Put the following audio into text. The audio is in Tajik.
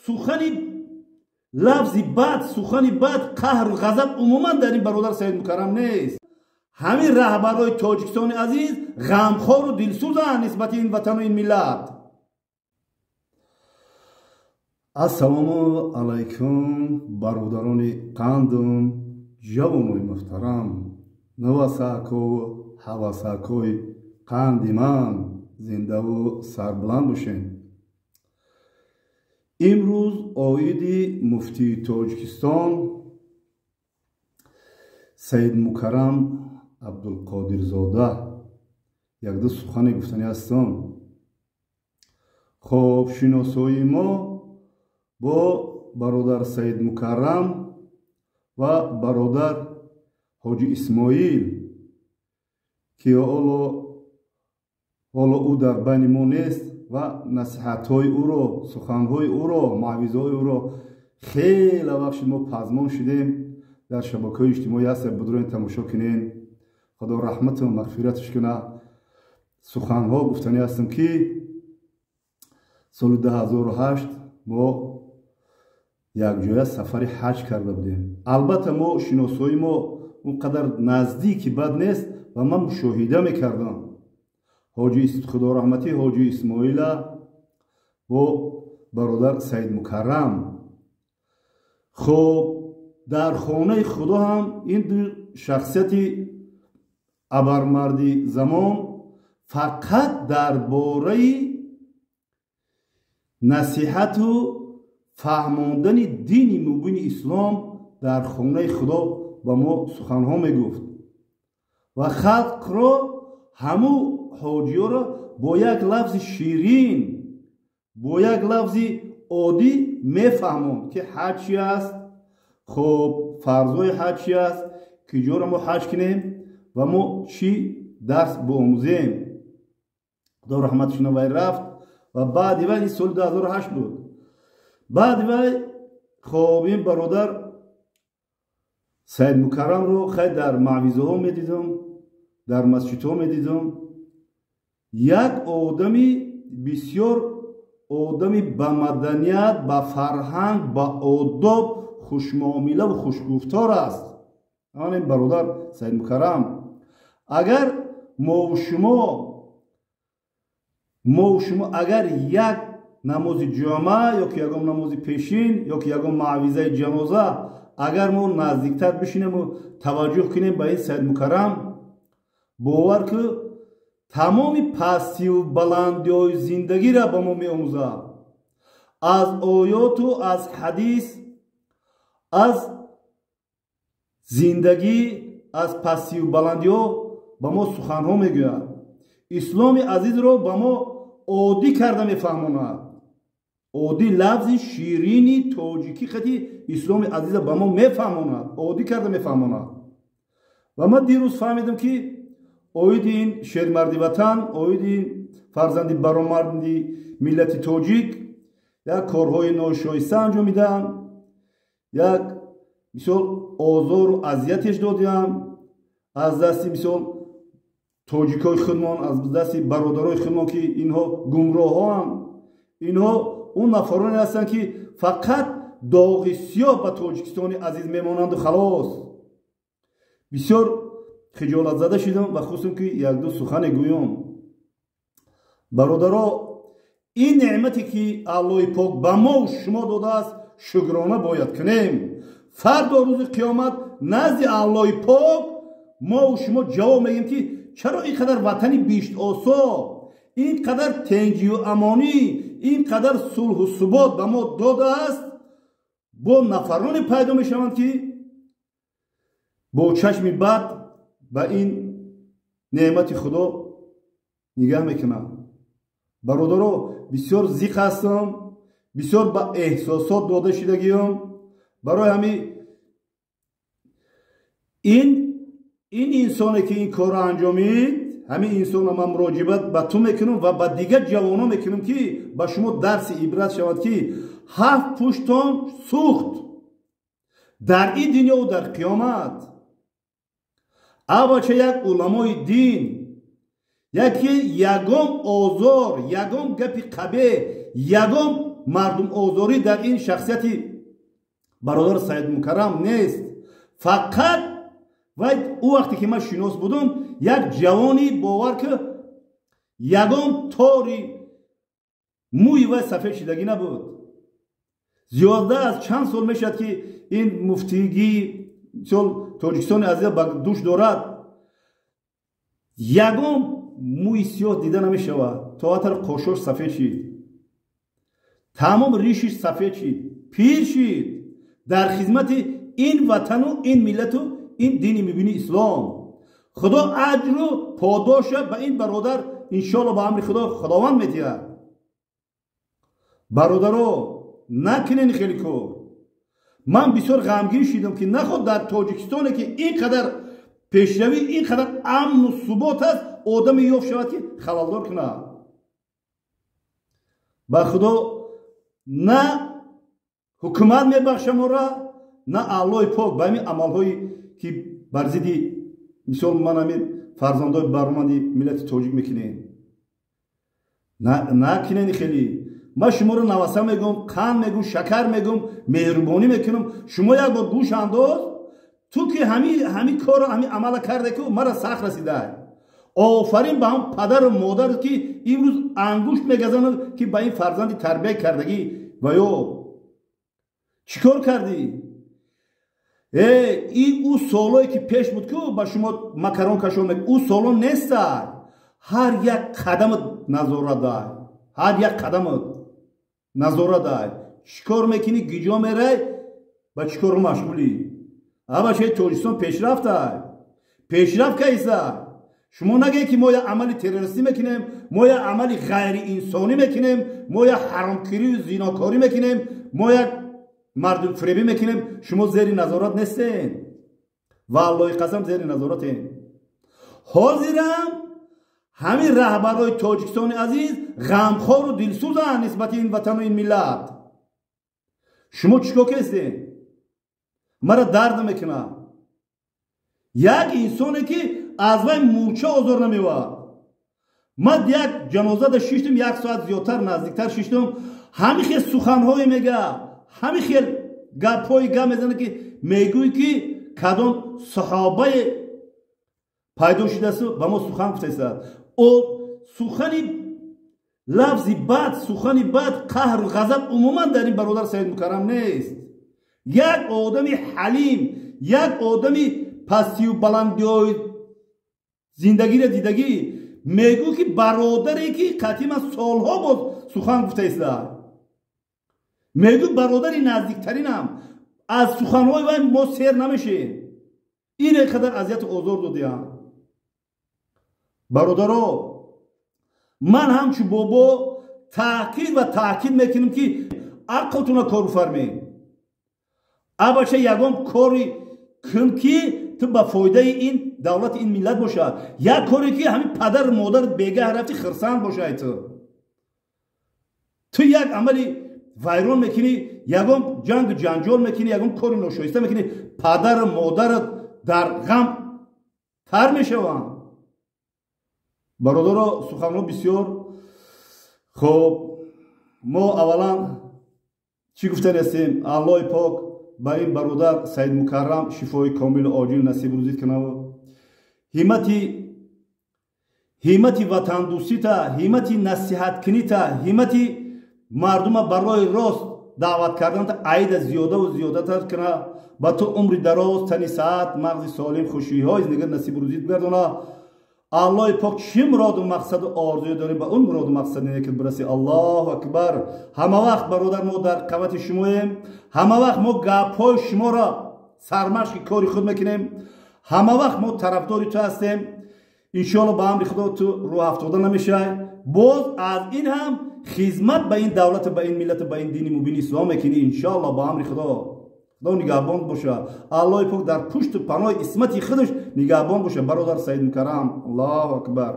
Сухани лафзи бад, сухани бад, қаҳру ғазаб умуман дар ин бародар Саид Мукаррам нест. Ҳамин раҳбарои Тоҷикистони азиз ғамхору дилсӯзанд нисбати ин ватану ин миллат. Ассалому алайкум, бародарони қандум, ҷавонои муҳтарам, навасакову ҳавасакои қанди ман, зиндаву сарбуланд бошед. Имрӯз оиди муфтии Тоҷикистон Саид Мукаррам Абдулқодирзода якду сухане гуфтанӣ ҳастам. Хоб, шиносоии мо бо бародар Саид Мукаррам ва бародар Ҳоҷи Исмоил, ки ҳоло ӯ дар байни мо нест ва насиҳатҳои ӯро, суханҳои ӯро, мавъизаҳои ӯро хеле вақт мо пазмон шудем. Дар шабакаҳои иҷтимоӣ ҳаст, будроин тамошо кунен. Худо раҳмату мағфираташ кунад. Суханҳо гуфтанӣ ҳастам, ки соли 2008 мо якҷоя сафари ҳаҷ карда будем. Албатта, мо шиносоии мо он қадар наздики бад нест ва ман мушоҳида мекардам ҳоҷи худораҳматӣ Ҳоҷи Исмоила бо бародар Саид Мукаррам. Хоб, дар хонаи Худо ҳам ин ду шахсияти абармарди замон фақат дар бораи насиҳату фаҳмондани дини мубини ислом дар хонаи Худо ба мо суханҳо мегуфт ва халқро, ҳамун ҳоҷиёро бо як лафзи ширин, бо як лафзи оддӣ мефаҳмонд, ки ҳаҷ чи аст, хоб, фарзҳои ҳаҷ чи аст, киҷоро мо ҳаҷ кунем ва мо чӣ дарс биомӯзем. Худо раҳматаш кунад, вай рафт ва баъди вай, ин соли 2008 буд, баъди вай, хоб, ин бародар Саид Мукаррамро хай дар мавъизаҳо медидам, дар масҷидҳо медидам. Як одами бисёр одами ба маданият, ба фарҳанг, ба одоб, хушмуомилаву хушгуфтор аст ин бародар Саид Мукаррам. Агар мову шумо агар як намози ҷумъа ё ки ягон намози пешин ё ки ягон мавъизаи ҷаноза агар мо наздиктар бишинему таваҷҷӯҳ кунем ба ин Саид Мукаррам, бовар ки тамоми пастиву баландиҳои зиндагиро ба мо меомӯзад, аз оёту аз ҳадис, аз зиндагӣ, аз пастиву баландиҳо ба мо суханҳо мегӯяд, исломи азизро ба мо оддӣ карда мефаҳмонад. Оддӣ, лафзи ширини тоҷикӣ қати исломи азиза ба мо мефаҳмонад, оддӣ карда мефаҳмонад. Ва ман дирӯз фаҳмидам, ки оиди ин шермарди ватан, оиди ин фарзанди баромарди миллати тоҷик як корҳои ношоиста анҷом медиҳанд, як мисол озору азиятеш додиҳанд аз дасти, мисол, тоҷикои худмон, аз дасти бародарои худмон, ки инҳо гумроҳоанд. Инҳо он нафароне ҳастанд, ки фақат доғи сиёҳ ба Тоҷикистони азиз мемонанду халос. Бисёр хиҷолатзада шудам ва хостам, ки якду сухане гӯём. Бародаро, ин неъмате, ки Аллоҳи пок ба мо шумо додааст, шукрона бояд кунем. Фардо рӯзи қиёмат назди Аллоҳи пок мову шумо ҷавоб мегӯем, ки чаро ин қадар ватани биштосо, ин қадар тенҷию амонӣ, ин қадар сулҳу субот ба мо додааст, бо нафароне пайдо мешаванд, ки бо чашми бад ба ин неъмати Худо нигаҳ мекунанд. Бародаро, бисёр зиқ ҳастам, бисёр ба эҳсосот дода шудагиём. Барои ҳамин ин инсоне, ки ин корро анҷомид, ҳамин инсонро ман муроҷибат ба ту мекунам ва ба дигар ҷавонон мекунам, ки ба шумо дарси ибрат шавад, ки ҳафт пуштон сӯхт дар ин дунёву дар қиёмат. Аввалча як уламои дин, яке ягон озор, ягон гапи қабеҳ, ягон мардумозорӣ дар ин шахсияти бародар Саид Мукаррам нест. Фақат вай ӯ вақте ки ман шинос будам, як ҷавони бовар ки ягон тори мӯи вай сафед шидагӣ набуд. Зиёда аз чанд сол мешавад, ки ин муфтигӣ мисол Тоҷикистони азиз ба дӯш дорад, ягон мӯи сиёҳ дида намешавад. То ҳатар қошош сафед шид, тамом ришиш сафед шид, пир шид дар хизмати ин ватану ин миллату ин дини мубини ислом. Худо аҷру подоша ба ин бародар иншоалло ба амри Худо Худованд медиҳад. Бародаро, накунен хеле кор. Ман бисёр ғамгин шидам, ки наход дар Тоҷикистоне, ки ин қадар пешравӣ, ин қадар амну субот аст, одаме ёфт шавад, ки халалдор кунад. Ба Худо, на ҳукумат мебахша мора, на Аллоҳи пок ба ҳамин амалҳое, ки бар зидди мисол ман ҳамин фарзандои бароманди миллати тоҷик мекунем. Накунени хеле. Ман шуморо наваса мегӯм, қанд мегӯм, шакар мегӯм, меҳрубонӣ мекунам. Шумо як бор гӯш андоз. Ту ки ҳамин корро, ҳамин амала карде, ку мара сахт расидай. Офарин ба ҳам падару модар, ки имрӯз ангушт мегазанад, ки ба ин фарзанди тарбия кардагӣ ва ё чӣ кор кардӣ? Ин ӯ солое, ки пеш буд, ку ба шумо макарон кашон, ӯ соло нестай. Ҳар як қадамат назорат дай, ҳар як қадамат назорат дай. Чӣ кор мекунӣ, гиҷо мерай, ба чӣ кору машғулӣ? Абашаи Тоҷикистон пешрафтай, пешрафт кайса. Шумо нагӯед, ки мо як амали террористӣ мекунем, мо як амали ғайриинсонӣ мекунем, мо як ҳаромкирию зинокорӣ мекунем, мо як мардумфиребӣ мекунем. Шумо зери назорат нестен. Ва Аллоҳи қасам, зери назоратен. Ҳозирам ҳамин раҳбарои Тоҷикистони азиз ғамхору дилсӯзанд нисбати ин ватану ин миллат. Шумо чӣ кор кестен? Мара дард мекунад. Як инсоне, ки аз вай мурча озор намевад. Ман як ҷанозада шиштум, як соат зиёдтар, наздиктар шиштум. Ҳамин хел суханҳое мега, ҳамин хел гапҳои гап мезанад, ки мегӯй, ки кадом саҳобае пайдо шудааст, ба мо сухан гуфтааст. О сухани лафзи бад, сухани бад, қаҳру ғазаб умуман дар ин бародар Саид Мукаррам нест. Як одами ҳалим, як одами пастию баландиҳои зиндагиро дидагӣ. Мегӯ, ки бародаре, ки қатъи ман солҳо боз сухан гуфтаиста, мегӯ бародари наздиктаринам, аз суханҳои вай мо сер намешем. Ине қадар азияту озор додиам. Бародаро, ман ҳамчу бобо таъкид ва таъкид мекунем, ки ақлтуна кор бифармед. Абача, ягон кори кун, ки ту ба фоидаи ин давлати, ин миллат бошад. Як коре, ки ҳамин падару модарат бегаҳ рафти, хирсанд бошад. Ту як амали вайрон мекунӣ, ягон ҷангу ҷанҷол мекунӣ, ягон кори ношоиста мекунӣ, падару модарат дар ғам тар мешаванд. Бародаро, суханҳо бисёр. Хоб, мо аввалан чӣ гуфтани ҳастем? Аллоҳи пок ба ин бародар Саид Мукаррам шифои комилу оҷил насиб рӯзид кунад. Ҳиммати ватандӯстита, ҳиммати насиҳаткунита, ҳиммати мардума ба роҳи рост даъват карданта аида зиёдаву зиёдатар кунад. Ба ту умри дароз, тани саат, мағзи солим, хушиҳои зиндагӣ насиб рӯзид бигардонад. Аллоҳи пок чӣ муроду мақсаду орзуе дорем, ба он муроду мақсад ки бираси. Аллоҳу акбар! Ҳама вақт, бародар, мо дар қавати шумоем. Ҳама вақт мо гапҳои шуморо сармашқи кори худ мекунем. Ҳама вақт мо тарафдори ту ҳастем. Иншоалло, ба амри Худо, ту рӯҳафтода намешавай. Боз аз ин ҳам хизмат ба ин давлату ба ин миллату ба ин дини мубини ислом мекунӣ, иншоалло, ба амри Худо. Худо нигаҳбон боша. Аллоҳи пок дар пушту паноҳи исмати худаш нигаҳбон боша, бародар Саид Мукаррам. Аллоҳу акбар!